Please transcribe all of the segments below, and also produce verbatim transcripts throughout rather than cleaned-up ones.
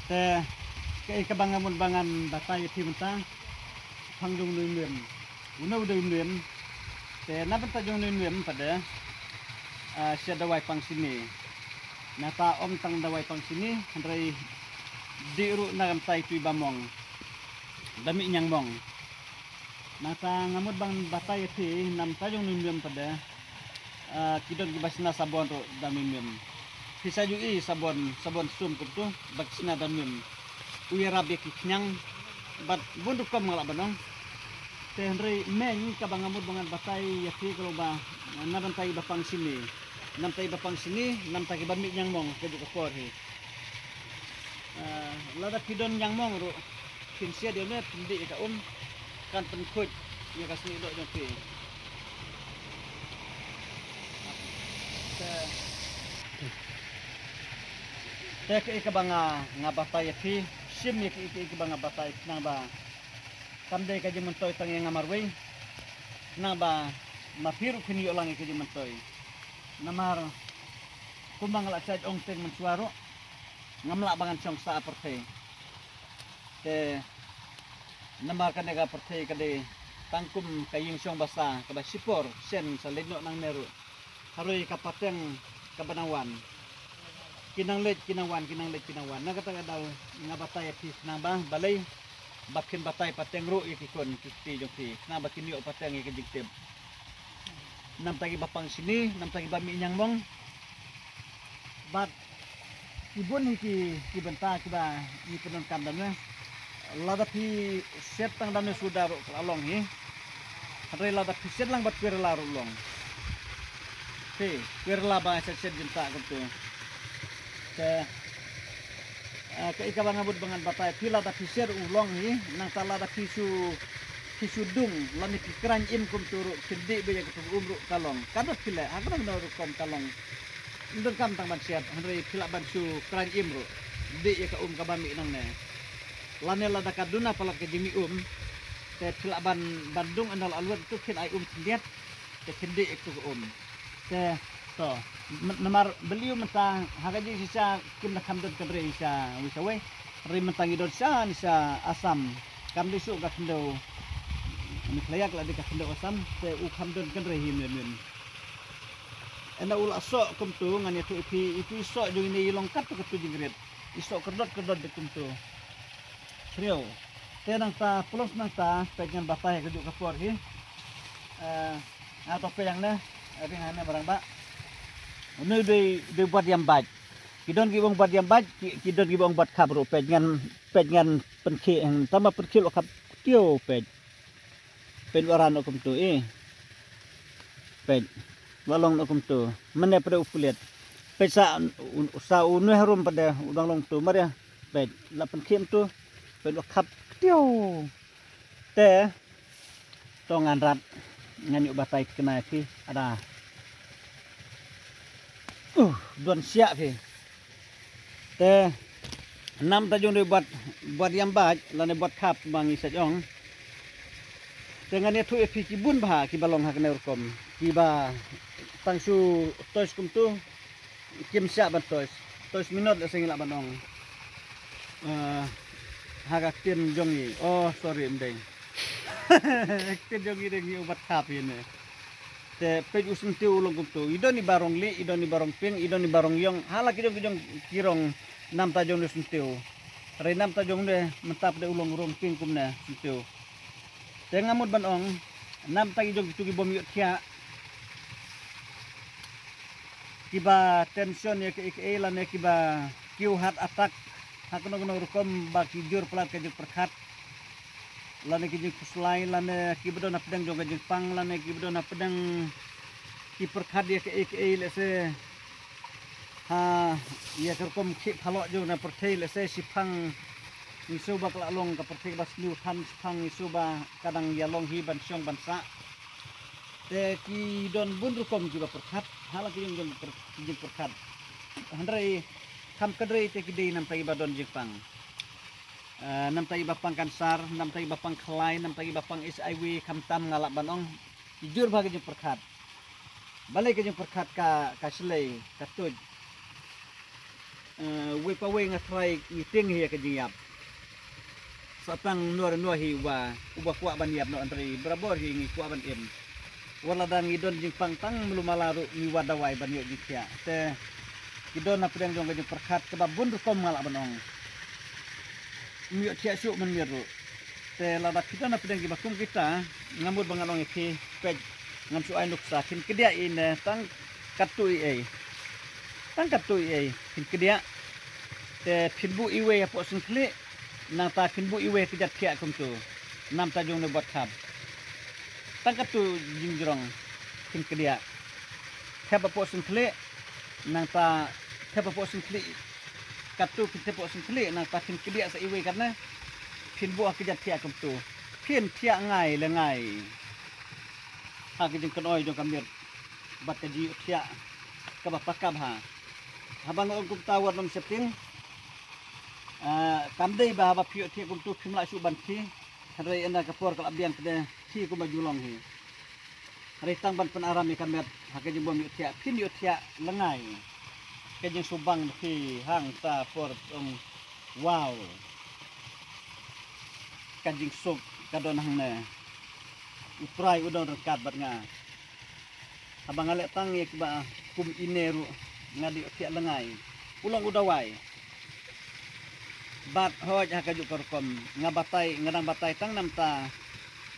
Te kaei kaba nga mut ba ngan batai ïa phi mynta, pang jong u Nongmem. Une u Nongmem. Te na bynta jong u Nongmem pat de, ah, sha dawai pang shini. Nangta ym tang dawai pang shini, hynrei dei ruh na ka bynta itu i ba mong, ba mih ñiangmong. Nangta nga mut ban batai ïa phi na bynta jong u Nongmem pat de, ah, ki don kiba shna sabon ruh da u Nongmem. Phi sa ju i sabon, sabon sum kumtu ba ki shna da u Nongmem. U ïarap ïa ki khñiang bad bun rukom nga lah ban ong. Te hynrei mynta kaba nga mut ba ngan batai ïa phi ka long ba na bynta i ba pang shini, na bynta i ba pang shini, na bynta ki ba mih ñiangmong kajuh ka por hi. Ah, lada phi don ñiangmong ruh, phin siat ïa une, phin dih ïa ka um, kan pynkhuid ïa ka snieh doh jong phi. Te, te kaei kaba nga, nga batai ïa phi, shim ïa kaei kaei kaba nga batai, khnang ba kam dei ka jingmyntoi tang ïa nga marwei, khnang ba ma phi ruh phin ïoh lang ïa ka jingmyntoi. Namar kumba nga la shait ong teng mynshuwa ruh, ngam lah ba ngan shong sah ha pyrthei. Te namar kane ka pyrthei ka dei tang kum ka ïing shong basa kaba shipor shen sa leit noh nangne ruh. Haroi ka pateng kaba nang wan, ki nang leit ki nang wan, ki nang leit ki nang wan. Na kata ka daw nga batai ïa phi khnang ba balei ba phin batai pateng ruh ïa ki khun ki kti jong phi, khnang ba kin ïoh pateng ïa ka jingtip. Na bynta ki ba pang shini, na bynta ki ba mih ñiangmong. Bad ki bun hi ki, ki bynta kiba ngi pyndonkam da une. Lada phi siat tang da une suda ruh ka la long hi. Hynrei lada phi siat lang bad kwirla ruh long. Phi, kwirla ba siat siat jingtah kumtu. Te, ah, kaei kaba nga mut ba ngan batai phi, lada phi siat u long hi, nangta lada phi shu, phi shu dung lane phi khraiñ im kumtu ruh, phi dih beit ïa katu ka um ruh ka long. Ka dei phi leh ha kano kano rukom ka long. Ym donkam tang ban siat, hynrei phi lah ban shu khraiñ im ruh, dih ïa ka um kaba mih nangne. Lane lada ka duna palat ka jingmih um, te phi lah ban, ban dung ynda la luid tu, phin ai um khyndiat, te phin dih ïa katu ka um. Te to, m-, namar balei mynta ha ka jingshisha kim da kham don kynrei sha wei sha wei. Hynrei mynta ngi don sha, sha Assam. Kam dei shuh ka khyndew Meghalaya, ka la dei ka khyndew Assam, te u kham don kynrei hi mynnin. Ynda u la soh kumtu, ngan ïathuh ïa phi, ïa phi soh jong ine i long katto katto jingrit. I soh kyrdot kyrdot de kumtu. Briew. Te nangta, plus nangta, peit ngan batai kajuh ka por hi. Eh, nga to peit hangne, eh, ring hangne marang ba. Une dei, dei bad ïam bad. Ki don kiba ong bad ïam bad, ki, ki don kiba ong bad khap ruh, peit ngan, peit ngan pynkhih, tang ba pynkhih lo khap. Kiew peit. Peit wa ran noh kumtu, eh. Peit. Wa long noh kumtu. Mane pat de u pulit. Peit sa, u, sa une harum pat de u dang long tu. Mar ïa. Peit. La pynkhih tu. Peit wa khap. Kiew. Te. To ngan rat. Ngan ïoh batai kane phi. Ada. Uh, don siah phi. Te namta jong dei bad, bad ïam bad, lane bad khap ba ngi sa jong. Te ngan ïathuh ïa phi ki bun bha kiba long ha kane rukom. Kiba tang shu toys kumtu, kim shah ban toys. Toys minot la sa ngi lah ban ong. Eh, ha ka ktien jong ngi. Oh, sorry, ym dei. Ktien jong ngi dei ngi u bad khap ïa ne. Te peit u syntiew u long kumtu. I don i ba rong lieh, i don i ba rong pink, i don i ba rong ïong. Ha la ki jong ki jong ki rong namta jong u syntiew. Hynrei namta jong ne mynta pat de u long rong pink kumne syntiew. Te nga mut ban ong namta ki jong kitu ki bym ïohthiah, kiba tension ïa kaei kaei lane kiba kiew heart attack ha kano kano rukom ba ki jur palat ka jingpyrkhat. Lane ki jingkhuslai, lane kiba don hapdeng jong ka jingpang, lane kiba don hapdeng ki pyrkhat ïa kaei kaei, lehse ha ïa ka rukom khih phalok jong na pyrthei, lehse shiphang ngi shu ba ka la long ka pyrthei kaba sniew than, shiphang ngi shu ba ka dang ïa long hi ban shong ban sah. Te ki don bun rukom kiba pyrkhat ha la ki jong jong pyr-, jingpyrkhat. Hynrei kham kynrei te ki dei namta kiba don jingpang. Eh, namta kiba pang kansar, namta kiba pang khlai, namta kiba pang HIV, khamtam nga lah ban ong ki jur bha ki jingpyrkhat. Balei ki jingpyrkhat ka, ka shlei, ka tuid? Eh, wei pa wei nga trai ngi tieng hi ka jingïap. Sa tang nor nor hi uba, uba kwah ban ïap noh, hynrei barabor hi ngi kwah ban im. Wat lada ngi don jingpang tang malu mala ruh ngi wad dawai ban ïoh jingthiah. Te ki don na pdeng jong ka jingpyrkhat kaba bun rukom nga lah ban ong. Ym ïoh thiah shuh mynmiet ruh. Te lada phi don na pdeng kiba kum kita, nga mut ba ngan ong ïa phi, peit, ngan shu ai nuksa, phin kdiah ïa ine tang katto ei ei. Tang katto ei ei phin kdiah. Te phin buh iwei hapoh syngkhlieh, nangta phin buh iwei ha kjat thiah kumtu. Namta jong une u bat khap. Tang katto jingjrong phin kdiah. Thep hapoh syngkhlieh, nangta thep hapoh syngkhlieh. Katto phin thep hapoh syngkhlieh, nangta phin kdiah sa iwei katne. Phin buh ha kjat thiah kumtu. Phin thiah ngai la ngai ha ka jingkynoi jong ka miet bad ka jingïohthiah kaba paka bha. Haba nga ong kumta wat nym sheptieng. Ah, kam dei ba haba phi ïohthiah kumtu phim lah shuh ban khie. Hynrei ynda ka por ka la biang te khie kumba ju long hi. Hynrei tang ban pynaram ïa ka met ha ka jingbym ïohthiah, phin ïohthiah la ngai. Ka jingsubang ba phi hangta por ong, wow. Ka jingsuk ka don hangne. U Trai u don ryngkat bad nga. Haba nga leh tang ïa kiba kum ine ruh nga dei ïohthiah la ngai. U long u dawai. Bad hooid ha kajuh ka rukom nga batai, nga dang batai tang namta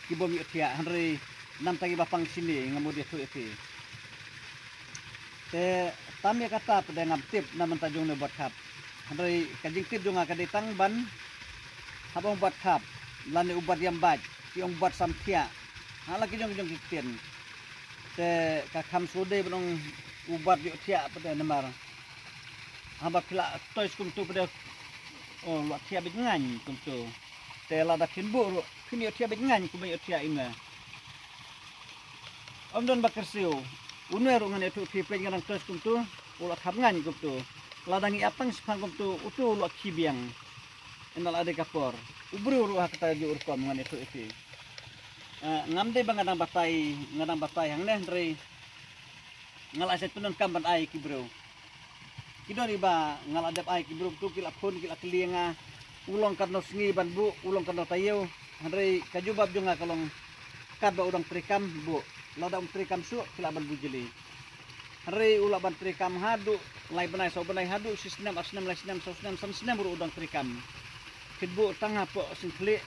kibym ïohthiah, hynrei namta kiba pang shini nga mut ïathuh ïa phi. Te tam ïa kata pat de ngam tip na bynta jong une u bat khap. Hynrei ka jingtip jong nga ka dei tang ban hap ong bat khap lane u bat ïam bait, ki ong bat samthiah. Ha la ki jong ki jong ki ktien. Te ka kham shu dei ban ong u bat ïohthiah pat de namar haba phi la toys kumtu pat de, oh, la thiah beit ngain kumtu. Te lada phin buh ruh phin ïohthiah beit ngain kumba ïohthiah ine. Ym don ba kyrsiew. Une ruh ngan ïathuh phi, peit nga dang toys kumtu, u la khap ngain kumtu. Lada ngi ap tang shiphang kumtu, utu u la khie biang. Ynda la dei ka por, u briew ruh ha kata juh rukom ngan ïathuh ïa phi. Eh, ngam dei ba nga dang batai, nga dang batai hangne hynrei nga la shet pyndonkam ban ai ki briew. Ki don iba nga la dep ai ki briew tu ki la phone ki la kylli ïa nga. U long katno sngi ban buh, u long katno taïew. Hynrei ka jubab jong nga ka long katba u dang treikam buh. Lada um treikam shuh phi lah ban buh jylliew. Hynrei u lah ban treikam haduh lai bnai saw bnai, haduh shi snem, ar snem, lai snem, saw snem, san snem ruh u dang treikam. Phin buh tang hapoh syngkhlieh.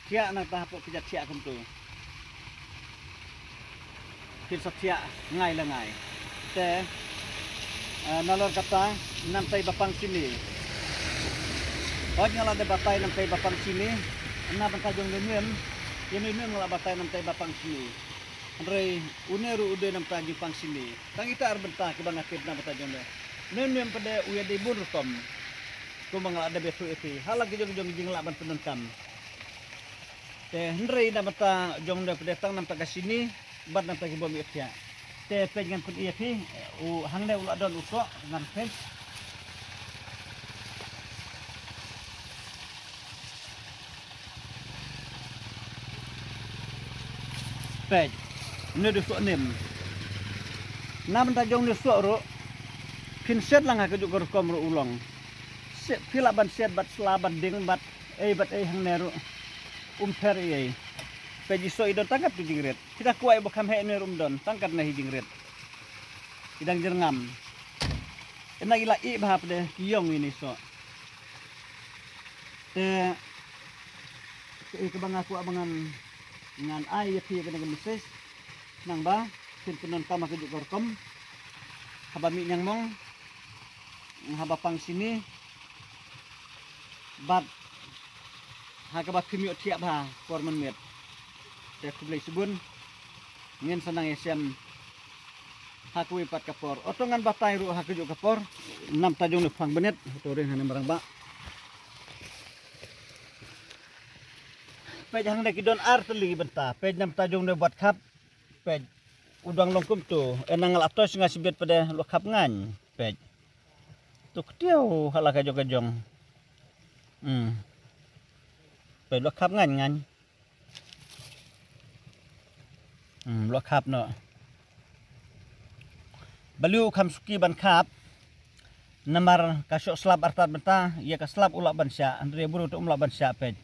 Thiah nangta hapoh kjat thiah kumtu. Phin sa thiah ngai la ngai. Te, eh, nalor kata namta iba pang shini. Hooid nga la dei batai namta iba pang shini. Na bynta jong une u mem, ïa une u mem nga la batai namta iba pang shini. Hynrei une ruh u dei namta jingpang shini. Tang ita ar bynta kiba nga tip na bynta jong une. Une u mem pat de u ïadei bun rukom. Kumba nga la dep ïathuh ïa phi ha la ki jong ki jong ki jinglah ban pyndonkam. Te hynrei na bynta jong une pat de tang namta ka shini bad namta kibym ïohthiah. Te peit ngan pyni ïa phi, u hangne u la don u soh, ngan peit. Peit, une u soh nim. Na bynta jong une u soh ruh phin shet lang ha kajuh ka rukom ruh u long. Shet, phi lah ban shet bad sla bad ding bad ei bad ei hangne ruh. Um pher ei ei. Peit i soh i don tang katto jingrit. Phi da kwah ba kham heh ne ruh um don tang katne hi jingrit. I dang jyrngam. Ynda i la ih bha pat de ki ïong ïa ine i soh. Te, te kaba nga kwah ba ngan, ngan ai ïa phi kane ka message. Nang ba phin pyndonkam ha kajuh ka rukom. Haba mih ñiangmong, haba pang shini, bad ha kaba phim ïohthiah bha por mynmiet. Te khublei shibun. Ngin sa nang ïashem ha kawei pat ka por. Hato ngan batai ruh ha kajuh ka por. Namta jong une u phang bynit, hato ring hane marang ba. Peit hangne ki don ar tylli bynta. Peit namta jong une u bat khap. Peit, u dang long kumtu. Ynda nga la toys nga shibit pat de, u la khap ngain. Peit. Tu ktiaw ha la ka jong ka jong. Hmm. Peit, u la khap ngain ngain. Hmm, u la khap noh. Balei u kham suki ban khap. Namar ka shoh slap artat mynta, ïa ka slap u lah ban shah, hynrei bru te um lah ban shah peit.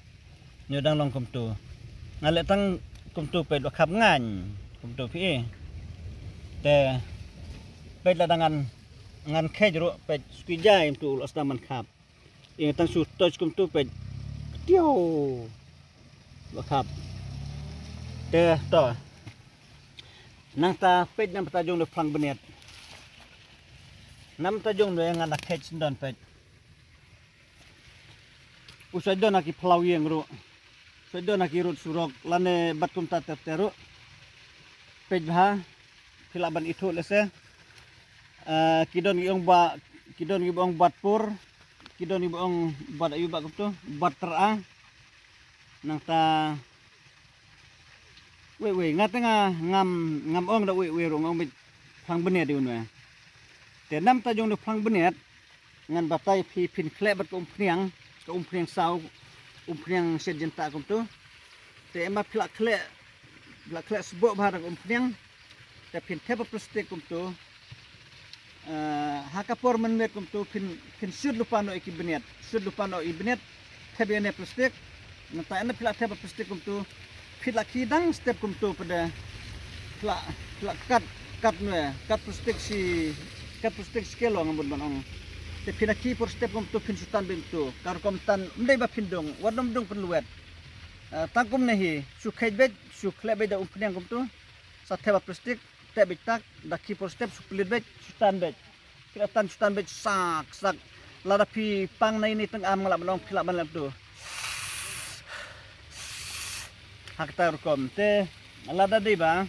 Nyo dang long kumtu. Nga leh tang kumtu peit, u khap ngaiñ kumtu phi i. Te peit la dang ngan, ngan khej ruh peit, suki jai kumtu u lah sdang ban khap. Ïa tang shu touch kumtu peit. Ktiaw. Ba khap. Te to. Nangta peit namar ta jong de phlang bniat. Namar ta jong de ngan da khej sndon peit. U sa don ha ki phlaw ïeng ruh. Sa don ha ki rud surok lane bad kumta ter ter ruh. Peit bha. Phi lah ban ithuh lehse. Eh, ki don ki ong ba, ki don ki ba ong bat pur, ki don ki ba ong bat ayu ba kumtu, bat tera. Nangta wei wei nga te nga ngam, ngam ong da wei wei ruh, nga ong beit phlang bniat ïa une. Te namar ta jong de phlang bniat, ngan batai phi, phin khleh bad ka umphniang, ka umphniang saw, umphniang shet jynta kumtu. Te em ba phi lah khleh, phi lah khleh sboh bha da ka umphniang. Te phin thep ha plastik kumtu. Eh, ha ka por mynmiet kumtu phin, phin shut lypa noh ïa ki bniat, shut lypa noh ïa ki bniat. Thep ïa ne plastik. Nangta ynda phi lah thep ha plastik kumtu, phi lah khie dang step kumtu pat de. Phi lah, phi lah kat, kat ne, kat plastik shi, kat plastik shi kelo nga mut ban ong. Te phin da khie por step kumtu phin shu tan beit kumtu. Ka rukom tan ym dei ba phin dung, wat nym dung pynlwet. Eh, tang kumne hi, shu khej beit, shu khleh beit da umphniang kumtu. Sa thep ha plastik, thep beit tak, da khie por step, shu pynlwet beit, shu tan beit. Phi lah tan shu tan beit sak sak. Lada phi pang na ine tang am nga lah ban ong phi lah ban lap tu. Ha kata rukom te lada dei ba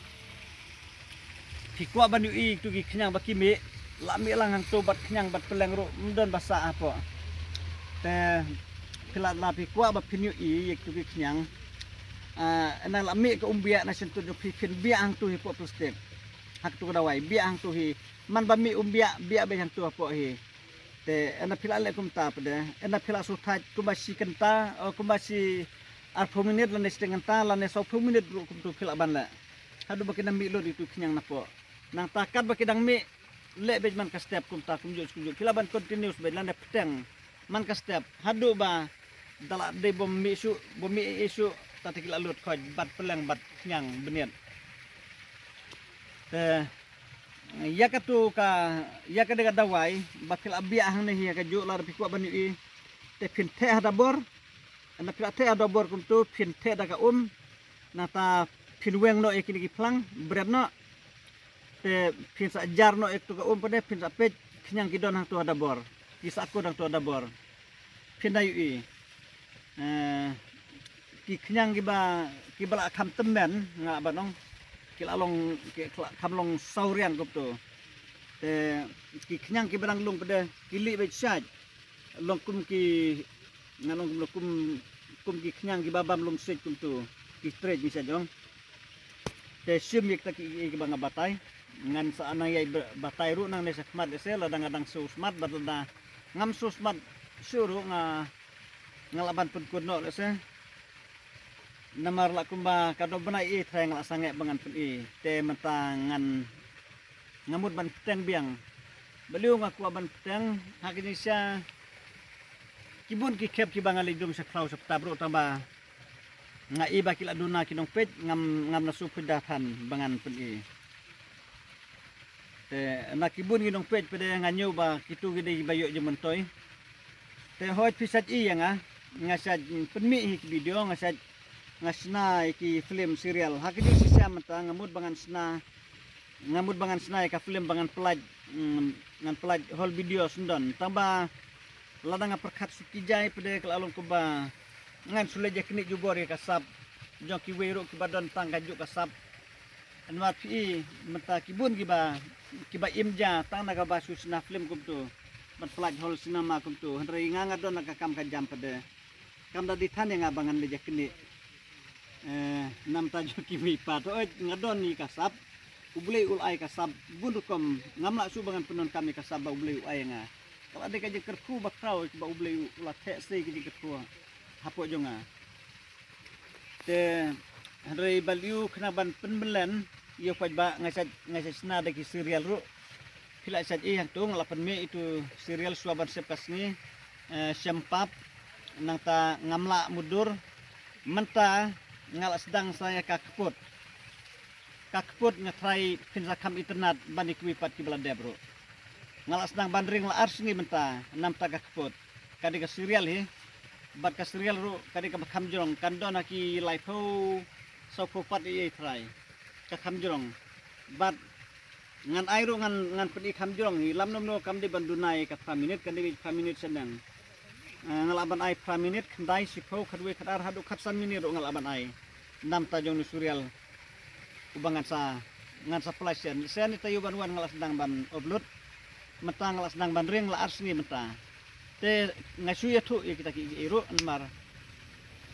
phi kwah ban ïohi tu ki khñiang ba ki mih, lah mih lang hangtu bad khñiang bad pylleng ruh ym don ba sah hapoh. Te phi lah, lada phi kwah ba phin ïohi ïa tu ki khñiang, ah, nang lah mih ka umbiah na shyntur jong phi, phin biah hangtu hapoh plastik. Ha katu ka dawai biah hangtu hi. Man ba mih umbiah, biah beit hangtu hapoh hi. Te ynda phi lah leh kumta pat de, ynda phi lah shu thait kumba shi kynta, o kumba shi arphew minit lane shi kynta lane sawphew minit ruh kumtu phi lah ban leh. Haduh ba kin da mih lut ïa tu khñiang napoh. Nangta katba ki dang mih, leh beit man ka step kumta kumjuh kumjuh. Phi lah ban continuous beit lane pteng man ka step haduh ba da lah dei bym mih shuh, bym mih ïa shuh, ta te ki lah lut khoit bad pylleng bad khñiang bniat. Te ïa katu ka, ïa ka dei ka dawai ba phi lah biah hangne hi ha kajuh, lada phi kwah ban ïohi. Te phin theh ha dabor. Ynda phi lah theh ha dabor kumtu phin theh da ka um. Nangta phin weng noh ïa kine ki phlang bret noh. Te phin sa jar noh ïa katu ka um pat de, phin sa peit khñiang ki don hangtu ha dabor. Ki sa kut hangtu ha dabor. Phin da ïohi. Eh, ki khñiang kiba, kiba lah kham tymmen nga lah ban ong, ki lah long, ki lah kham long saw riang kumtu. Te ki khñiang kiba dang lung pat de ki lieh beit shait. Long kum ki, nga long kum, long kum, kum ki khñiang kiba bam lung shet kumtu. Ki tret ngi shait ong. Te shim ïa kita ki, ïa kiba nga batai. Ngan sa nang ïai ba-, batai ruh nangne shakhmat lehse lada nga dang shu smat bad lada ngam shu smat shuh ruh nga, nga lah ban pynkut noh lehse. Namar lah kumba ka dei bnai i trai nga lah sangeh ba ngan pyni. Te mynta ngan, nga mut ban pteng biang. Balei nga kwah ban pteng ha ka jingshisha. Ki bun ki khep kiba nga leit dung sha khlaw sha ptap ruh tang ba nga i ba ki la duna ki nongpeit, ngam, ngam na shu peit da than ba ngan pyni. Te na ki bun ki nongpeit pat de nga ñiew ba kitu ki dei kiba ïoh jingmyntoi. Te hooid phi shait i ïa nga, nga shait pynmih hi ki video, nga shait, nga shna ïa ki film serial. Ha ka jingshisha mynta nga mut ba ngan shna, nga mut ba ngan shna ïa ka film ba ngan pynlait, mm, ngan pynlait whole video syndon. Tang ba lada nga pyrkhat shu ki jai pat de ka la long kumba ngan shu leit ïa knieh jubor ïa ka sap jong kiwei ruh kiba don tang kajuh ka sap. Namar phi i mynta ki bun kiba, kiba im ja tang na kaba shu shna film kumtu. Ban pynlait hall cinema kumtu. Hynrei nga nga don na ka kam ka jam pat de. Kam da dei than ïa nga ba ngan leit ïa knieh. Eh, namar ta jong kiwei pat, oi, nga don ïa ka sap. U Blei u la ai ka sap bun rukom, ngam lah shuh ba ngan pyndonkam ïa ka sap ba U Blei u ai ïa nga. Ka la dei ka jingkyrkhu ba khraw ba U Blei u la theh sei ka jingkyrkhu hapoh jong nga. Te hynrei balei u khnang ban pynbymlien ïa u paidbah, nga shait, nga shait shna da ki serial ruh. Phi la shait ïa hangto nga la pynmih ïa uto u serial shuwa ban sep ka sngi, eh, shem pap, nangta ngam lah mutdur, mynta nga la sdang sa ïa ka kput. Ka kput nga trai phin sa kham itynnad ban ïa kiwei pat kiba la dep ruh. Nga la sdang ban ring la ar sngi mynta namar ka kput. Ka dei ka serial hi. Bad ka serial ruh ka dei kaba kham jrong, kan don ha ki laiphew, sawphew pat ïa i trai. Ka kham jrong. Bad ngan ai ruh ngan, ngan pyni kham jrong hi, lam nomno kam dei ban duna ïa ka phra minit, kan dei phra minit shaneng. Eh, nga lah ban ai phra minit, khyndai, shiphew, khatwei, khatar, haduh khatsan minit ruh nga lah ban ai. Namar jong u serial uba ngan sa, ngan sa plie shen. Shen ita ïa u ban wan nga la sdang ban upload. Mynta nga la sdang ban ring la ar sngi mynta. Te nga shu ïathuh ïa kita kiei kiei ruh namar,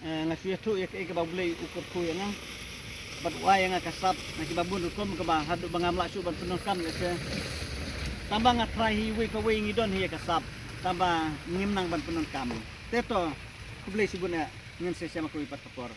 eh, nga shu ïathuh ïa kaei kaba U Blei u kyrkhu ïa nga. Bad u ai ïa nga ka sap na kiba bun rukom kaba haduh ba ngam lah shuh ban pyndonkam lehse. Tangba nga trai hi, iwei pa iwei ngi don hi ïa ka sap. Tangba ngim nang ban pyndonkam. Te to, khublei shibun eh, ngin sa ïashem ha kawei pat ka por.